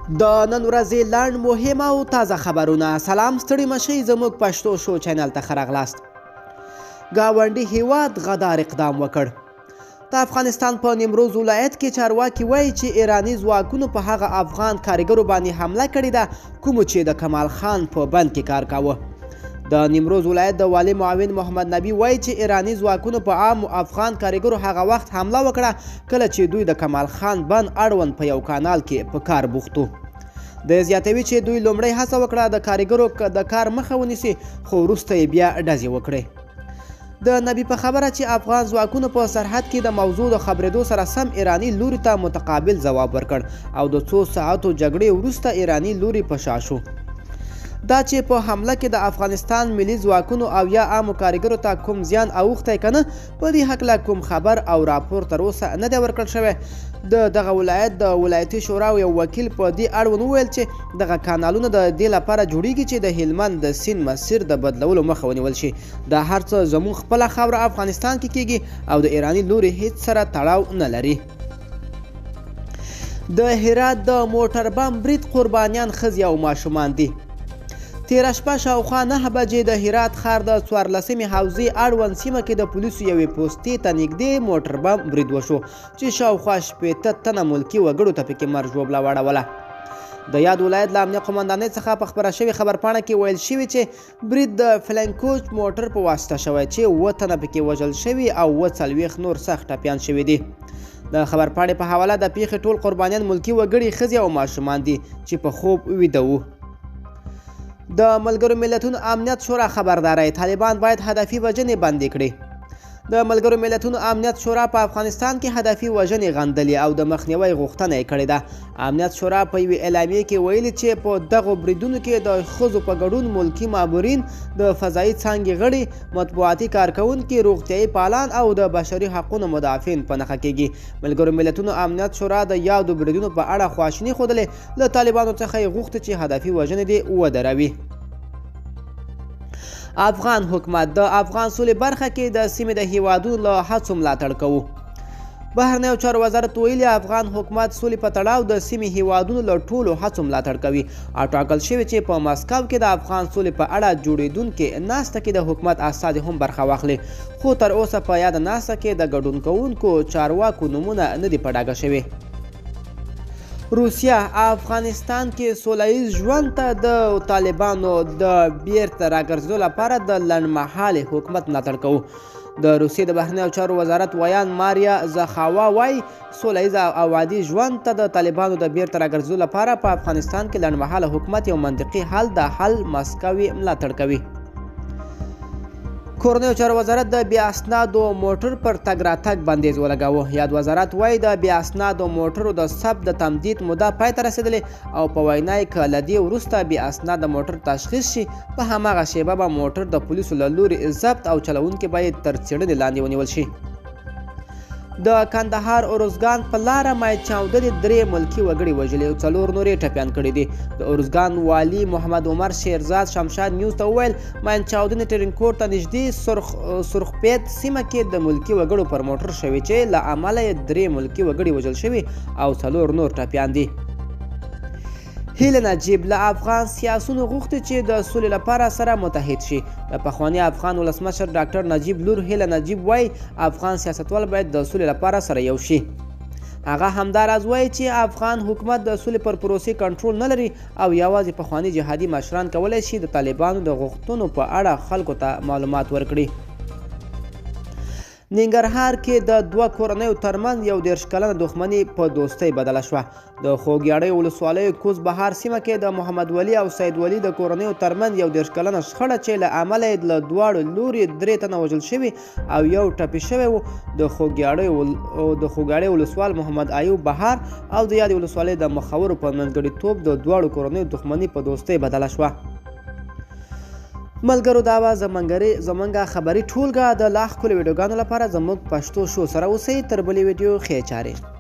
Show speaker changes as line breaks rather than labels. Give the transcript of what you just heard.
د نن ورځې لنډ مهم او تازه خبرونه. سلام، ستړي مشئ، زموږ پښتو شو چینل ته ښه راغلاست. ګاونډي هیواد غدار اقدام وکړ. د افغانستان په نیمروز ولایت کې چارواکي وایي چې ایراني ځواکونو په هغه افغان کاریګرو باندې حمله کړې ده کومو چې د کمال خان په بند کې کار کاوه. د نیمروز ولایت د والي معاون محمد نبي وایي چې ایراني ځواکونو په عامو افغان کاریګرو هغه وخت حمله وکړه کله چې دوی د کمال خان بند اړوند په یو کانال کې په کار بوخت وو. دی زیاتوي چې دوی لومړی هڅه وکړه د کاریګرو د کار مخه ونیسي، خو وروسته یې بیا ډزې وکړې. د نبي په خبره چې افغان ځواکونو په سرحد کې د موضوع د خبرېدو سره سم ایراني لوري ته متقابل ځواب ورکړ او د څو ساعتو جګړې وروسته ایراني لوري په شا شو. دا چې په حمله کې د افغانستان ملي ځواکونو او یا عامو کاریګرو ته کوم زیان اوښتی که نه، په دې هکله کوم خبر او راپور تر اوسه نه دی ورکړل شوی. د دغه ولایت د ولایتي شورا یو وکیل په دې اړوند وویل چې دغه کانالونه د دې لپاره جوړیږي چې د هلمند د سیند مسیر د بدلولو مخه ونیول شي. دا هر څه زموږ خپله خاوره افغانستان کې کیږي او د ایراني لوري هیڅ سره تړاو نه لري. د هرات د موټر بم برید قربانیان ښځې او ماشومان دي. تېره شپه شاوخوا 9 بجې د هرات ښار د 14مې حوزې اړوند سیمه کې د پولیسو یوې پوستې ته نږدې موټر بم برید وشو چې شاوخوا 60 تنه ملکي وګړو ته پکې مرګ ژوبله واړوله. د یاد ولایت له امنیه قومندانۍ څخه په خپره شوې خبرپاڼه کې ویل شوي چې برید د فلنکوچ موټر په واسطه شوی چې 7 تنه پکې وژل شوي او 47 نور سخت ټپیان شوي دي. د خبرپاڼې په حواله د پیښې ټول قربانیان ملکي وګړي، ښځې او ماشومان دي چې په خوب ویده وو. د ملګرو ملتونو امنیت شورا خبرداری، طالبان باید هدفي وژنې بندې کړي. د ملګرو ملتونو امنیت شورا په افغانستان کې هدفي وژنې غندلې او د مخنیوي غوښتنه یې کړې ده. امنیت شورا په یوې اعلامیې کې ویلي چې په دغو بریدونو کې د ښځو په ګډون ملکي مامورین، د فضایي څانګې غړي، مطبوعاتي کارکوونکي، روغتیایي پالان او د بشري حقونو مدافعین په نښه کیږي. ملګرو ملتونو امنیت شورا د یادو بریدونو په اړه خواشیني ښودلې، له طالبانو څخه یې غوښتي چې هدفي وژنې دې ودروي. افغان حکومت د افغان سولې برخه کې د سیمې د هیوادونو له هڅو ملاتړ کوو. بهرنیو چارو وزارت ویلي افغان حکومت سولې په تړاو د سیمې هیوادونو له ټولو هڅو ملاتړ کوي او ټاکل شوې چې په مسکو کې د افغان سولې په اړه جوړېدونکې ناسته کې د حکومت استازي هم برخه واخلي، خو تر اوسه په یاده ناسته کې د ګډون کوونکو چارواکو نومونه نه دي په ډاګه شوي. روسیه افغانستان کې سوله ییز ژوند ته د طالبانو د بیرته راګرځېدو لپاره د لنډمهالي حکومت ملاتړ کوو. د روسیې د بهرنیو چارو وزارت ویاند ماریا زخاوا وایي سوله ییز او عادي ژوند ته د طالبانو د بیرته راګرځېدو لپاره په افغانستان کې لنډمهاله حکومت یو منطقي حل د حل مسکو یې ملاتړ کوي. کورنیو چارو وزارت د بې اسنادو موټر پر تګ راتګ بندیز ولګاوه. یاد وزارت وایي د بې اسنادو موټرو د ثبت د تمدید موده پای ته رسېدلې او په وینا یې که له دې وروسته بې اسناده موټر تشخیص شي، په هماغه شېبه به موټر د پولیسو له لوري ضبط او چلوونکي به یې تر څېړنې لاندې ونیول شي. د کندهار ارزګان په لاره ماین چاودنې 3 ملکي وګړي وژلي او 4 نور یې ټپیان کړي دي. د ارزګان والي محمد عمر شیرزاد شمشاد نیوز ته وویل ماین چاودنې ټرینکوټ ته نږدې سرخپیت سیمه کې د ملکي وګړو پر موټر شوې چې له امله یې 3 ملکي وګړي وژل شوي او 4 نور ټپیان دي. هیله نجیب له افغان سیاسونو غوښتي چې د سولې لپاره سره متحد شي. د پخواني افغان ولسمشر ډاکټر نجیب لور هیله نجیب وایي افغان سیاستوال باید د سولې لپاره سره یو شي. هغه همداراز وایي چې افغان حکومت د سولې پر پروسې کنټرول نه لري او یوازې پخواني جهادي مشران کولی شي د طالبانو د غوښتنو په اړه خلکو ته معلومات ورکړي. ننګرهار کې د 2 کورنیو ترمنځ 31 کلنه دښمني په دوستۍ بدله شوه. د خوږیاڼیو ولسوالۍ کوز بهار سیمه کې د محمد ولي او سید ولي د کورنیو ترمنځ 31 کلنه شخړه چې له امله یې له دواړو لوري 3 تنه وژل شوي او یو ټپي شوی و، د خوږیاڼیو ولسوال محمد ایوب بهار او د یادې ولسوالۍ د مخورو په منځګړیتوب د دواړو کورنیو دښمني په دوستۍ بدله شوه. ملګرو دا وه زمونږ خبري ټولګه. د لا ښکلو ویډیوګانو لپاره زموږ پښتو شو سره اوسئ. تر بلې ویډیو ښې چارې.